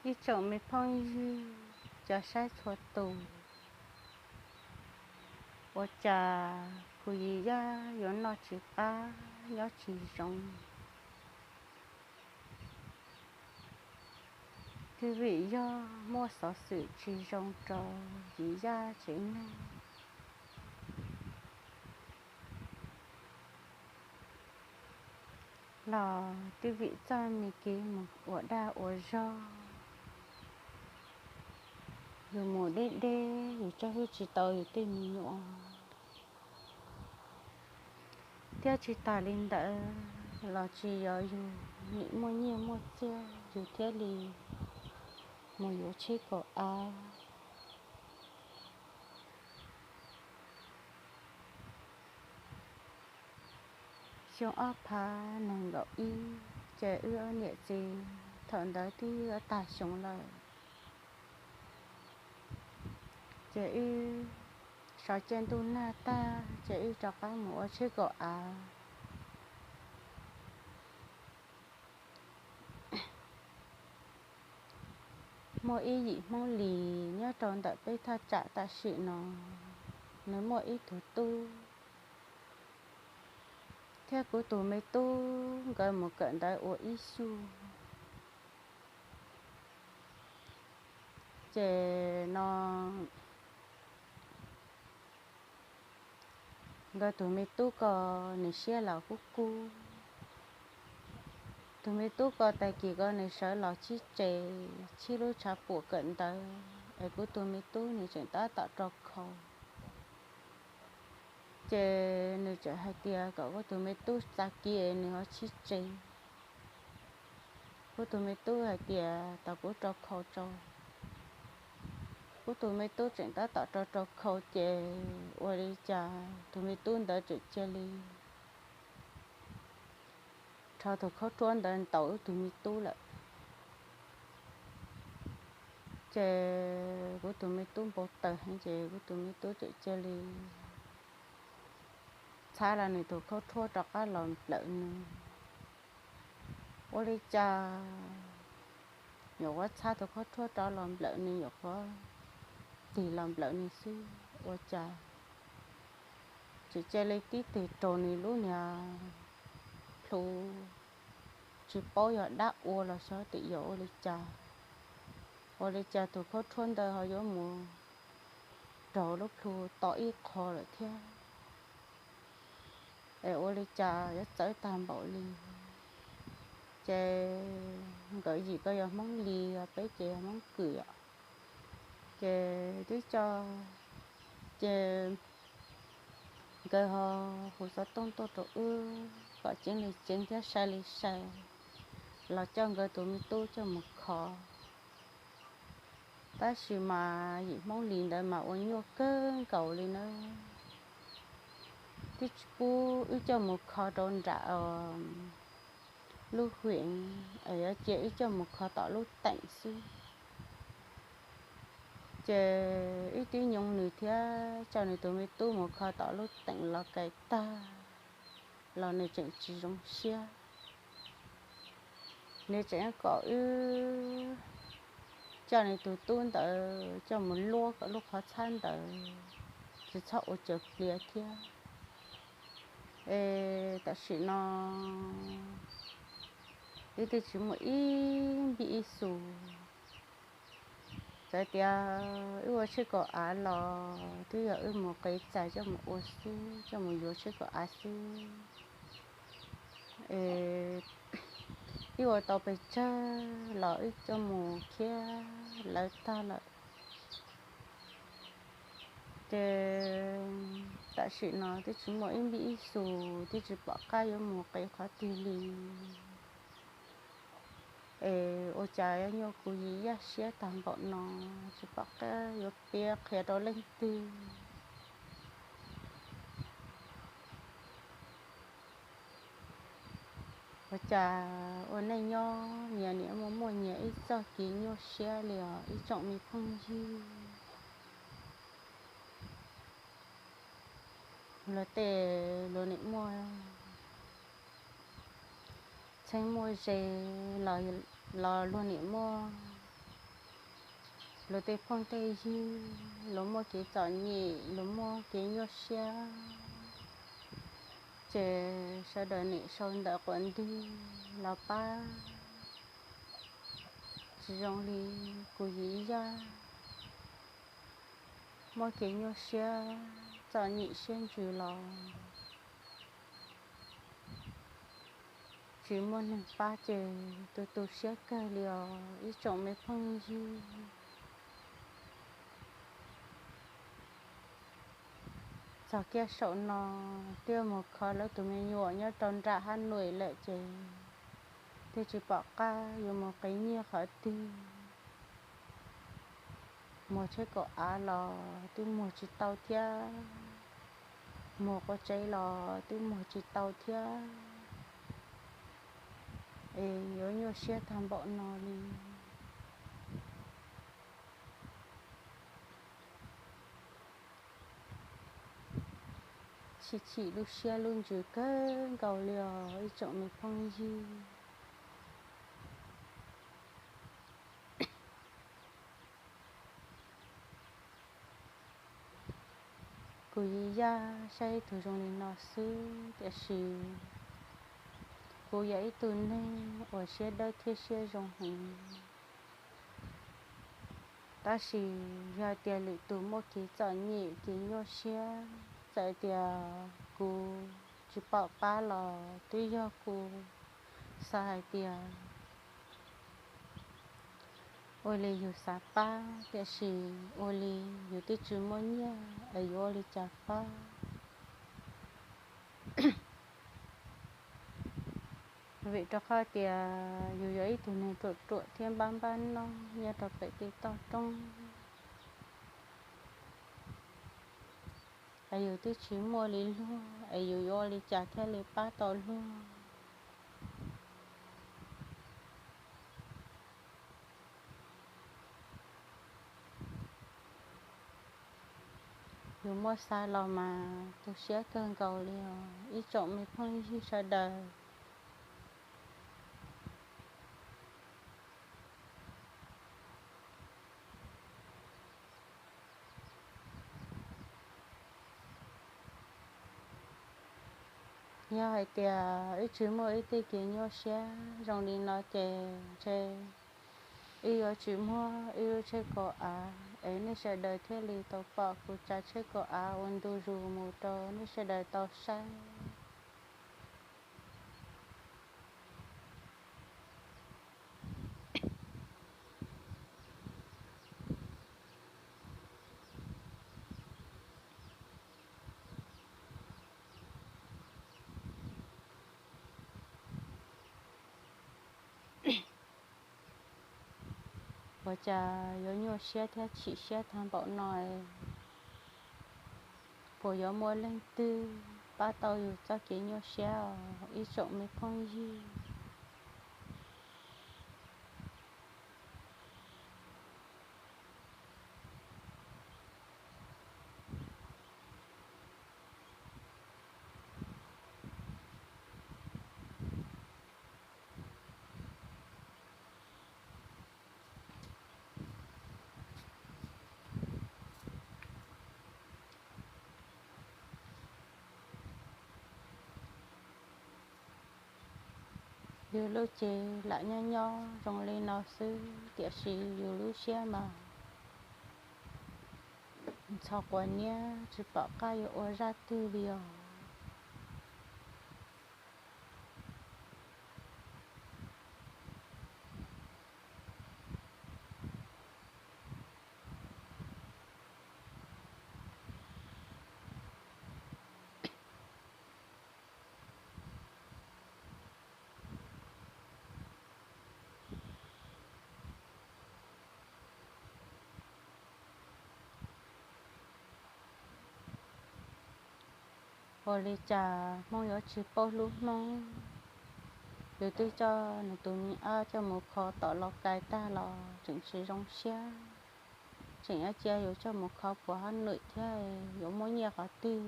Ib tsoom me phooj ywg cov saib txhua tus, ua cas kuv Yis Yaj yuav noj tsis qab nyob tsis zoo? Twb vim yog muaj xov xwm tsis zoo rau Yis Yaj tsev neeg, los twb vim txoj me kev mus ua dag ua zog, yus mus deb deb yus tso hwj tsis tau yus tej me nyuam, thiab tsis tas li ntawd los tsis yog yus nim muaj nyiaj muaj txiag yus thiaj li mus yuav tsheb kaum av. Xyoo ob phav nees nkaum ib, ces wb ob niam txiv thaum ntawd twb yuav tag xyoo lawm, ces wb sawv ciaj ntuj nag tag ces wb rov qab mus ua tsheb kaum av. Muaj ib yim Hmoob Lis nyob rau ntawm peb thaj tsam tam sim no, nws muaj ib tug tub thiab kuv tus me tub nkawd mus kawm ntawv ua ib xyuas, ces no nkawd tus me tub ko nws siab los kub kub. Tus me tub ko tag kis ko nws sawv los txhib tsev, txhib lub tshav puam kawm ntawv, es kuv tus me tub nws tseem tab tom rau khau. Ces nws tseem hais tias kom kuv tus me tub txav kiag nws ho txhib tsev. Kuv tus me tub hais tias tos kuv rau khau tso. Kuv tus me tub tseem tab tom rau rau khau ces ua li cas tus me tub ntawd tseem cia li rho tus khaub rhuab ntawd ntaus wb tus me tub lawm. Ces kuv tus me tub npau taws heev ces kuv tus me tub tseem cia li txhab los nws tus khaub rhuab rov qab los nplawm nws. Ua li cas nyuam qhuav txhab tus khaub rhuab rov los nplawm nws, nyuam qhuav tig los nplawm nws xwb ua cas tseem cia li tib tig raug nws lub niag plhu, tsis paub yog dab ua los xyov twb yog ua li cas. Ua li cas tus khaub rhuab ntawd ho yuav mus raug lub plhu to ib qho lawm thiab. Es ua li cas yuav txawv tag npaum li? Ces nkawd yim ko yog Hmoob Lis, yog peb ces yog Hmoob Kwm yom. Ces twb coj, ces nkawd ho hu xov tooj tuaj rau wb kom ceev li ceev thiab sai li sai los coj nkawd tus me tub coj mus kho. Tab sis mas yim Hmoob Lis ntawd mas ua nyuaj kawg nkaus li na. Twb tsis pub wb coj mus kho rau nram lub hwm, es yuav cia wb coj mus kho tom lub teem xwb. Ces wb twb nyoo nws thiab coj nws tus me tub mus kho tom lub teem los kais tag los nws tseem tsis zoo siab. Nws tseem kom wb coj nws tus tub ntawd coj mus luab kom lub qhov txhab ntawd tsis txhob ua caws pliav thiab. Es tam sim no wb twb tsis muaj ib npib ib xu, txawm tias wb ua tsheb kaum av los twb yog wb mus qev txais coj mus ua xwb, coj mus yuav tsheb kaum av xwb. Es wb ua tau pes tsawg los wb coj mus khiav lawv tag lawm. Ces tam sim no twb tsis muaj ib npib ib xu, twb tsis pom qab yuav mus qev qhov twg li. Es ua cas yuav nyuaj kuv Yis Yaj siab tag npaum no, tsis pom qab yuav piav qhia rau leej twg. Ua cas ua neej nyob nyias nim muaj muaj nyias ib txoj kev nyuaj siab li os ib tsoom me phooj ywg. Luag tej luag nim muaj txheeb muaj ze los luag nim muaj luag tej phooj tej ywg, luag muaj kev txom nyem, luag muaj kev nyuaj siab, ces sawv daws nim sau ntawv quav ntig los pab. Tsis zoo li kuv Yiv Yaj muaj kev nyuaj siab, txom nyem siab ntsws los tsis muaj neeg pab ces tu tu siab kawg li os ib tsoom me phooj ywg. Txog kiag saum no twb mus kho lawv tus me nyuam nyob rau nram Hab Nuim lawm ces twb tsis pom qab yuav mus qiv nyiaj qhov twg. Muag tsheb kaum av los twb muag tsis tau thiab, muag qua tsev los twb muag tsis tau thiab, es yuav nyuaj siab tag npaum no li. Chim chim lub siab lub ntsws kawg nkaus li os ib tsoom me phooj ywg. Kuv Yiv Yaj saib ib tug zoo li no xwb, tiam sis kuv yog ib tug neeg uas siab dawb thiab siab zoo heev. Tab sis yog tias lwm tus muaj kev txom nyem kev nyuaj siab, txawm tias kuv tsis pom qab los twb yog kuv xav hais tias ua li yus xav pab, tiam sis ua li yus twb tsis muaj nyiaj es yuav ua li cas pab. Vim rau qhov tias yus yog ib tug neeg ruam ruam thiab npab npab noj nyob rau pem tej toj roob, es yus twb tsis muaj li luag es yus yuav ua li cas thiaj li pab tau luag. Yus muab xav los mas tu siab kawg nkaus li os ib tsoom me phooj ywg sawv daws. Yog hais tias wb tsis muaj ib txoj kev nyuaj siab zoo li no ces ntshe wb yuav tsis muaj wb lub tsheb kaum av es nej sawv daws thiaj li tau pom kuv tsav tsheb kaum av ua ntu zus mus rau nej sawv daws tau saib. Ua cas yuav nyuaj siab thiab chim siab tag npaum no? Puas yuav muaj leej twg pab tau yus txoj kev nyuaj siab os ib tsoom me phooj ywg? Yus lub cev lam nyob nyob zoo li no xwb, tiam sis yus lub siab mas ntxhov quav niab tsis pom qab yuav ua zaj twg li os. Ua li cas Hmoob yuav tsis paub hlub Hmoob? Yus twb coj nws tus me ab coj mus kho tom Los Kais tag los tseem tsis zoo siab, tseem yuav cia yus coj mus kho puag Hab Nuim thiab, yuav muaj nyiaj qhov twg?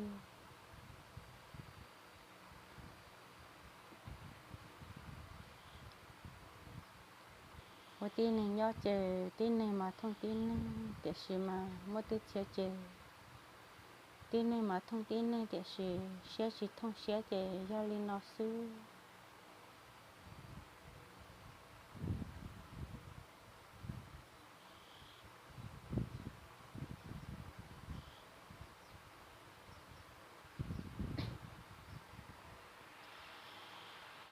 Tib neeg nyob ces tib neeg mas thooj tib neeg, tiam sis mas muaj tej chaw ces tib neeg mas thooj tib neeg, tiam sis siab tsis thooj siab ces yog li no xwb.